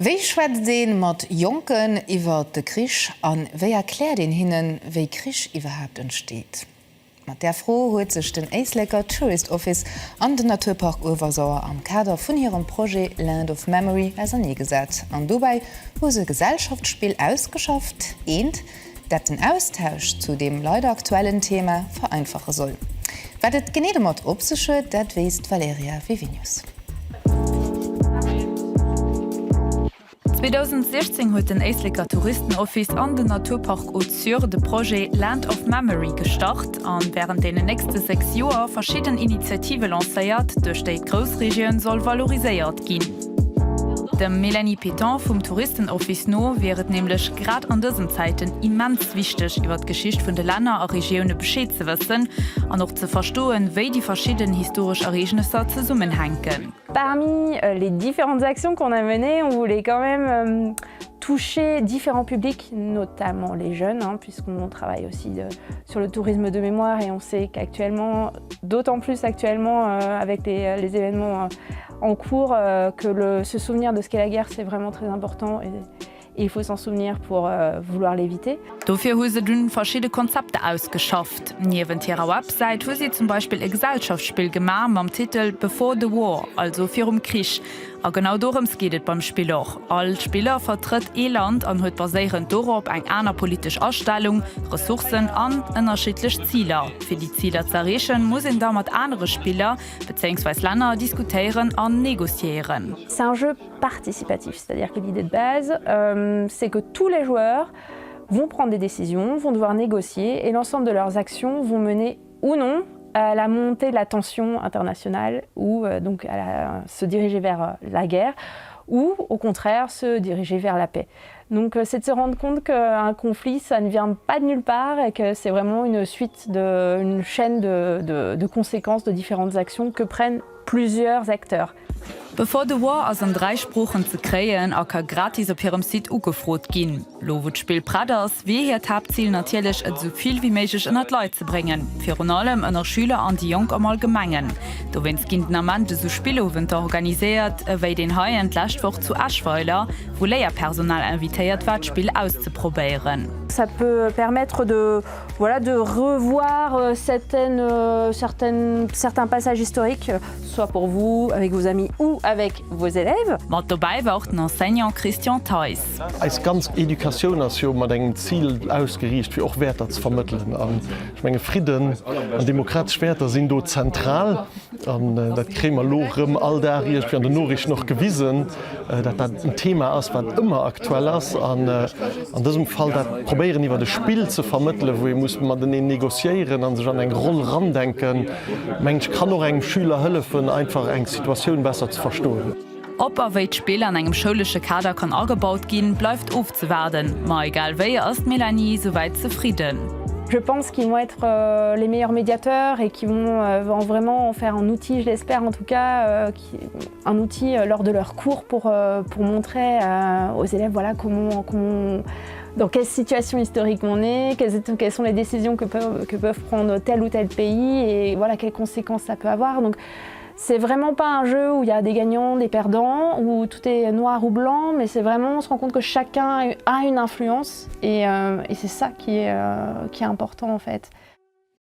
Wéi schwätzt ee mat Jonken iwwer de Krich a wéi erkläert een hinnen, wéi Krich iwwerhaapt entsteet? Mat där Fro huet sech den Éisleker Tourist Office an den Naturpark Uewersauer am Kader vun hirem Projet Land of Memory auserneegesat. An dobäi hu se e Gesellschaftsspill ausgeschafft, eent, dat den Austausch zu deem leider aktuellen Thema vereinfache soll. Wat et genee domat op sech huet, dat weess d'Valerija Wiwinius. 2016 huet den Éisleker Touristenoffice an den Naturpark Haute-Sûre de Projet Land of Memory gestart an wärend deenen nächste 6 Joer verschidden Initiative lancéiert, duerch déi d'Groussregioun soll valoriséiert ginn. Dem Mélanie Pétan vum Touristenoffice no wier et nämlech grad an dësen Zäiten immens wichteg iwwer d'Geschicht vun de Länner a Regioune Bescheed ze wëssen an och ze verstoen, wéi déi verschidden historesch Ereegnesser zesummenhänken. Parmi les différentes actions qu'on a menées, on voulait quand même toucher différents publics, notamment les jeunes, hein, puisqu'on travaille aussi de, sur le tourisme de mémoire et on sait qu'actuellement, d'autant plus actuellement euh, avec les, les événements euh, en cours, euh, que le, se souvenir de ce qu'est la guerre, c'est vraiment très important et, et il faut s'en souvenir pour euh, vouloir l'éviter. Dofir hu se dunn verschidde Konzepter ausgeschafft. Niewent hirer Websäit hu si zum Beispill e Gesellschaftsspill gemaach mam Titel Before the War, also virum Krich. A genau dorëms geet et beim Spill och. All Spiller vertrëtt ee Land an huet baséierend dorop eng aner politesch Astellung, Ressourcen an ënnerschiddlech Ziler. Fir déi Ziler ze erreechen, muss een da mat anere Spiller, bezéiungsweis Länner, diskutéieren an negociéieren. C'est un jeu participatif, c'est-à-dire que l'idée de base, c'est que tous les joueurs vont prendre des décisions, vont devoir négocier et l'ensemble de leurs actions vont mener ou non à la montée de la tension internationale ou euh, donc à la, se diriger vers euh, la guerre ou au contraire se diriger vers la paix. Donc euh, c'est de se rendre compte qu'un conflit ça ne vient pas de nulle part et que c'est vraiment une suite de une chaîne de, de, de conséquences de différentes actions que prennent plusieurs acteurs. Before the War ass an 3 Sproochen ze kréien a ka gratis op hirem Site ugefrot ginn. Lo wou d'Spill prett ass, wier hiert Haaptzil natierlech et esou vill wéi méiglech ënner d'Leit ze bréngen, virun allem ënner Schüler an déi Jonk am Allgemengen. Dowéinst ginn den Ament esou Spillowenter organiséiert, ewéi deen heien d'lescht Woch zu Eschweiler, wou Léierpersonal invitéiert war d'Spill auszeprobéieren. Ça peut permettre de voilà de revoir certaines certaines certains passages historiques soit pour vous, avec vos amis ou avec vos élèves. Mat dobäi war och den Enseignant Christian Theis. Eis ganz Educatioun ass jo mat engem Zil ausgeriicht, fir och Wäerter ze vermëttelen. An ech menge Fridden an demokratesch Wäerter sinn do zentral. An dat kréie mer elo erëm all Dag iergendwéi an den Noriichten och gewisen, datt dat en Thema ass, wat ëmmer aktuell ass. An an dësem Fall dat probéieren iwwert e Spill ze vermëttelen, wou ee muss mateneen négociéieren a sech an eng Roll erandenken, mengen ech, kann och engem Schüler hëllefen, einfach eng Situatioun besser ze verstoen. Ob a wéi d'Spill an engem schoulesche Kader kann agebaut ginn, bleift ofzewaarden. Ma egal wéi ass d'Mélanie souwäit zefridden. Je pense qu'ils vont être les meilleurs médiateurs et qu'ils vont vraiment en faire un outil, je l'espère en tout cas, un outil lors de leurs cours pour pour montrer aux élèves voilà comment comment dans quelle situation historique on est, quelles quelles sont les décisions que peuvent que peuvent prendre tel ou tel pays et voilà quelles conséquences ça peut avoir. Donc c'est vraiment pas un jeu où il y a des gagnants, des perdants, où tout est noir ou blanc, mais c'est vraiment on se rend compte que chacun a une influence et, euh, et c'est ça qui est, euh, qui est important en fait.